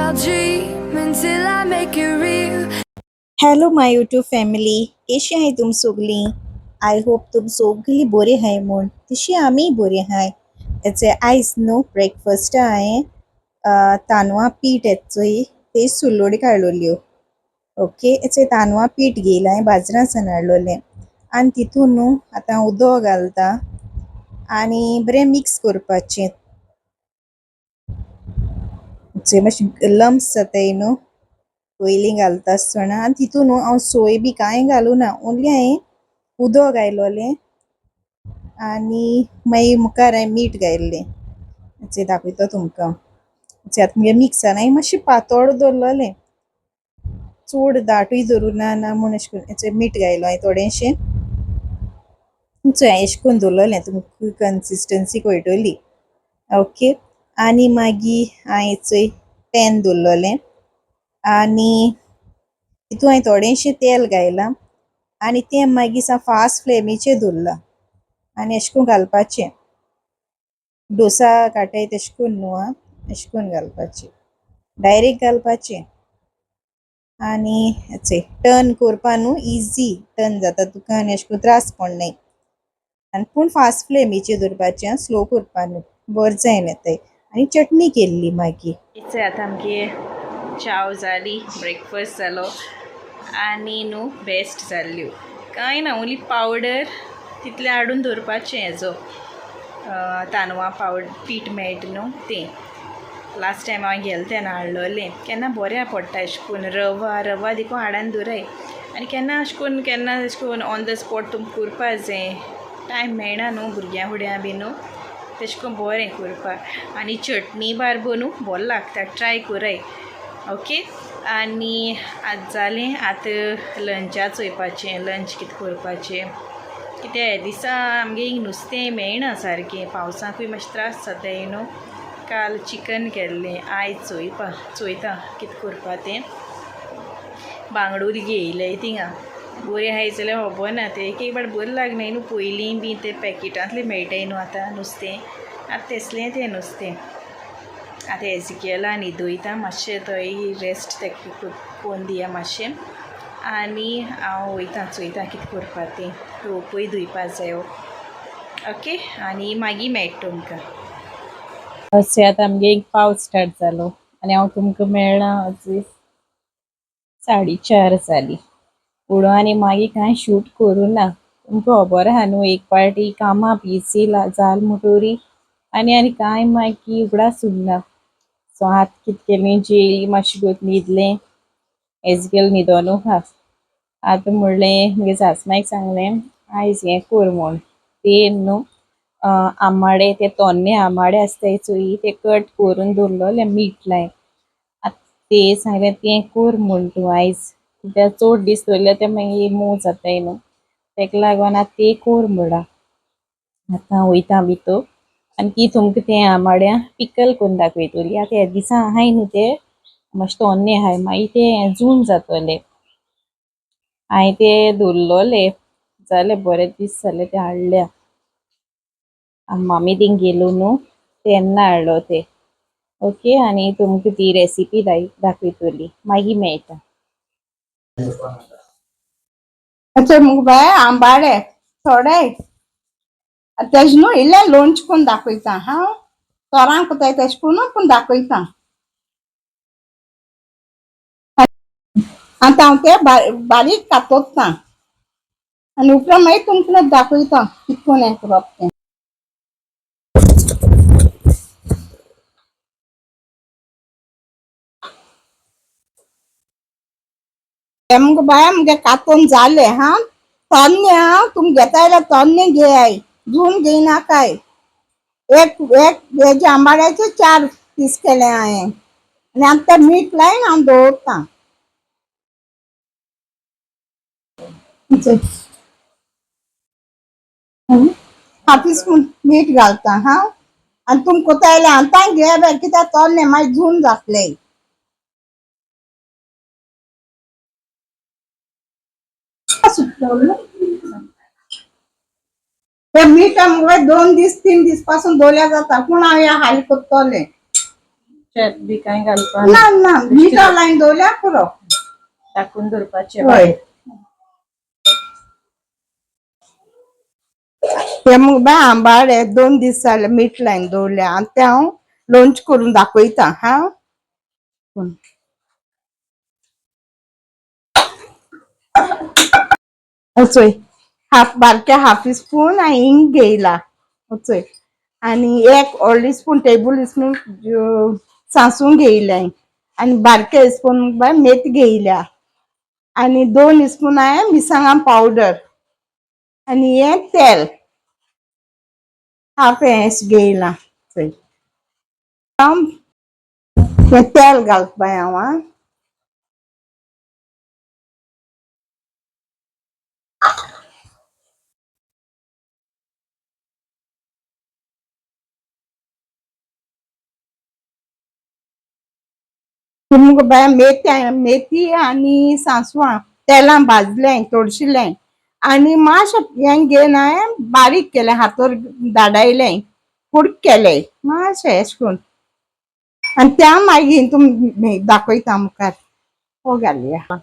I'll dream until I make it real. Hello my YouTube family, कशी आहाय तुम सगलीं? I hope तुम सगलीं बरी आहाय म्हूण. तशी आमीय बरी आहाय. एचे आयज न्हू ब्रेकफास्टा हांवें तांदळां पीठ येता चोय ते सुलोडी काडलोल्यो. ओके, एचे तांदळां पीठ घेयलां हांवें बाजारांसान हाडलोलें आनी तितून न्हू आतां उदक घालता आनी बरें मिक्स करपाचें. मातशें लम्स जाताय न्हू पयलीं घालता आसतना. आनी तितून न्हू हांव सोय बी कांय घालूना, ओन्ली हांवें उदक घायलोलें आनी मागीर मुखार हांवें मीठ घायल्लें. दाखयता तुमकां. आतां मुगे मिक्स जालां. हांवें मातशें पातळ दवरलेलें, चड दाटूय दवरूं ना ना म्हूण. अशें करून मीठ घायलो हांवें थोडेंशें. अशें करून दवरलेलें, तुमकां कन्सिस्टन्सी कळटली. ओके, आनी मागीर हांवें चोय पॅन दवरलेलें आनी तितून हांवें थोडेंशें तेल घायलां आनी तें मागीर सा फास्ट फ्लेमीचेर दवरलां आनी अशें करून घालपाचें. डोसा काटाय तशें करून न्हू आं, अशें करून घालपाचें, डायरेक्ट घालपाचें. आनी चोय टर्न करपा न्हू इजी टर्न जाता तुका आनी अशें करून त्रास पडनाय. आनी पूण फास्ट फ्लेमीचेर दवरपाचें आं, स्लो करपा न्हू, बरें जायना तें. आनी चटणी केल्ली मागीर. आतां आमगे चाव जाली, ब्रेकफास्ट जालो आनी न्हू बेस्ट जाल्ल्यो. कांय ना, ओन्ली पावडर तितलें हाडून दवरपाचें. हेजो तांदळां पावडर पीठ मेळटा न्हू तें लास्ट टायम हांवें गेलें तेन्ना हाडलोलें. केन्ना बऱ्या पडटा अशें करून रवा रवा देखून हाडून दवराय. आनी केन्ना अशें करून केन्ना अशें करून ऑन the spot तुमकां करपा जाय, टायम मेळना न्हू भुरग्यां फुड्यां बी न्हू, तशें करून बरें करपाक. आनी चटणी बारबो न्हू बरें लागता, ट्राय कराय. ओके, आनी आतां जालें, आतां लंचा चोयपाचें, लंच कितें करपाचें. कित्याक हे दिसा आमगे हिंग नुस्तें मेळना सारकें, पावसाकूय मातशें त्रास जाताय न्हू. काल चिकन केल्लें, आयज चोयपा चोयता कितें करपा तें. बांगडूल घेयलें थिंगा, बरें आहाय जाल्यार खबर ना, तें एक एक फावट बरें लागनाय न्हू. पयलीं बी तें पॅकेटांतलें मेळटाय न्हू आतां नुस्तें, आतां तेसलें तें नुस्तें. आतां एजिकेला न्हिदयता मातशें, थंय रेस्ट तेका करून दिया मातशें आनी हांव वयता चोयता कितें करपा तें. रोपय धुयपा जायो. ओके, आनी मागीर मेळटा तुमकां. अशें आतां आमगे एक पावस स्टार्ट जालो आनी हांव तुमकां मेळ्ळां अशें 4:30 जालीं. फुडो आनी मागीर कांय शूट करूं ना. तुमकां खबर आहा न्हू, एक पावटी कामां बिजी जाल म्हणटरी आनी आनी कांय मागीर उगडास उरना. सो आतां कितें केलें, जेयली मातशें गोत न्हिदलें, एजगेल न्हिदोनू आहा. आतां म्हणलें मुगे सासमांयक सांगलें आयज हें कर म्हूण, ते न्हू आंबाडे, ते तोन्ने आंबाडे आसताय चोय, ते कट करून दवरलोले मीठ लाय. आतां ते सांगलें तें कर म्हूण तूं आयज, कित्याक चड दीस दवरल्यार ते मागीर मोव जाताय न्हू, तेका लागून आतां ते कर म्हणलां. आतां वयता भितर आनी ती तुमकां ते आंबाड्या पिकल करून दाखयतली. आतां ह्या दिसा आहाय न्हू ते मातशे तोन्ने आहाय, मागीर ते जून जातले. हांवें ते दवरलोले, जाले बरे दीस जाले ते हाडल्या. मामी थिंग गेलो न्हू तेन्ना हाडलो ते. ओके, आनी तुमकां ती रेसिपी दाखयतली, मागीर मेळटा. अशें मुगो बाय आंबाडे थोडे तेजे न्हू इल्लें लोणचें करून दाखयता हांव, तोरांक कोताय तेशें करून पूण दाखयता. आतां हांव ते बारीक कातोता आनी उपरांत मागीर तुमकां दाखयता कितें करून हें करप तें. हें मुगो बाय मुगे कातोन जालें हां, तन्ने हां, तुमी घेता जाल्यार तन्ने घेयाय, जून घेयनाकाय. एक एक हेजे आंबाड्याचे 4 पीस केले हांवें आनी आतां तें मीठ लायन हांव दवरतां. हाफ स्पून मीठ घालता हां, आनी तुमकां कोता जाल्यार आतां घेया बाय, कित्याक तन्ने मागीर जून जातले. ते मीठ मुगो 2 दीस 3 दीस पासून दवरल्यार जाता, पूण हांव ह्या हाली करतलें. शेत बी कांय घालपा ना ना, मीठ लायन दवरल्यार पुरो. टाकून दवरपाचें. हय, ते मग बाय आंबाडे 2 दीस जाले मीठ लायन दवरल्या आनी ते हांव लोणचें करून दाखयता. हा, चोय, हाफ बारके हाफ स्पून हांवें हिंग घेयला चोय, आनी एक व्हडली स्पून टेबल स्पून सांसूं घेयलें, आनी बारके स्पून बाय मेथी घेयल्या, आनी 2 स्पून हांवें मिरसांगां पावडर, आनी हें तेल हाफ हें घेयलां चोय. हांव हें तेल घालता बाय हांव. आं, तुमकां बाय मेथी मेथी आनी सांसवां तेलान भाजलें तोडशिलें, आनी मातशें हें घेवन हांवें बारीक केलें, हातार धाडायलें, कुडक केलें मातशें अशें करून, आनी त्या मागीर तुमी दाखयता मुखार हो घालया.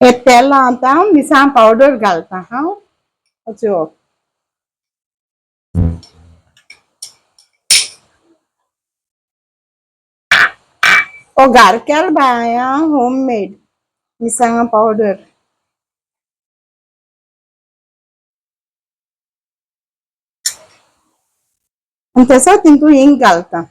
हे तेलां आतां हांव मिरसांग पावडर घालता. हांव अच्यो हो घार केल बाय होम मेड मिरसांगा पावडर. आनी तसो तितून हिंग घालता.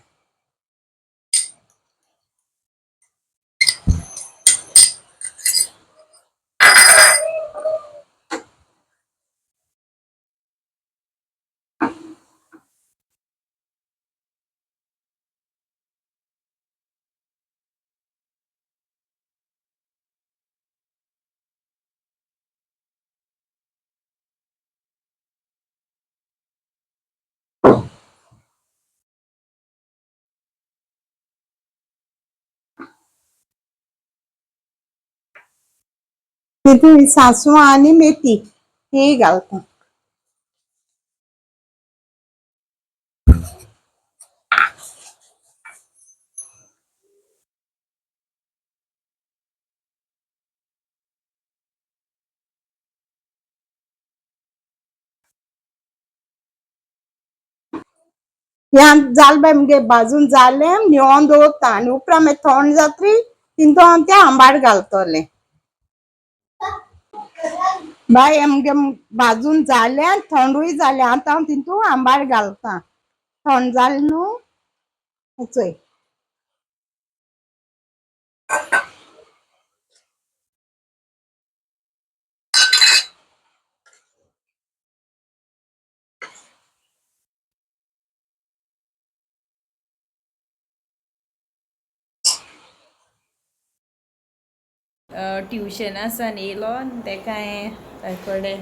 तितून सांसवां आनी मेथी ती घालता. ह्या जाल बाय मुगे भाजून जालें, न्हिवोन दवरता आनी उपरांत मागीर थंड जातरी तितून हांव तें आंबाड घालतलें. बाय आमगे भाजून जालें, थंडूय जालें, आतां हांव तितून आंबाड घालता. थंड जालें न्हू चोय. ट्युशना सावन येयलो आनी तेका हांवें ताजे कडेन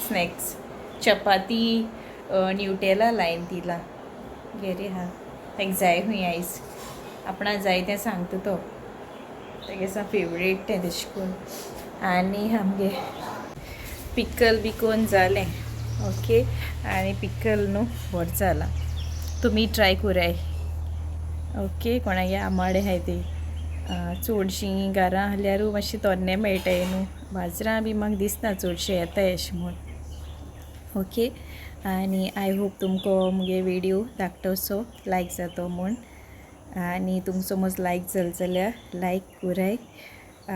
स्नॅक्स चपाती न्युटेला लायन दिला. घेरी आहा, ताका जाय खंय आयज आपणा जाय तें सांगता तो, तेगे सा फेवरेट तें तशें करून. आनी आमगे पिकल बी कोन जालें. ओके, आनी पिकल न्हू बरें जालां, तुमी ट्राय कोराय. ओके, कोणागे आमाडे आहाय ते चडशीं घरां आहल्यारूय मातशें तोन्ने मेळटाय न्हू, बाजरां बी म्हाका दिसना चडशें येताय अशें म्हूण. ओके, आनी I hope तुमकां मुगे विडियो धाकटोसो लायक जातो म्हूण, आनी तुमकां समज लायक जाल जाल्यार लायक कोराय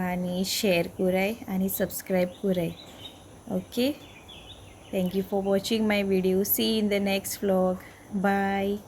आनी शेर कोराय आनी सबस्क्रायब कोराय. Okay, thank you for watching my video. See in the next vlog. Bye.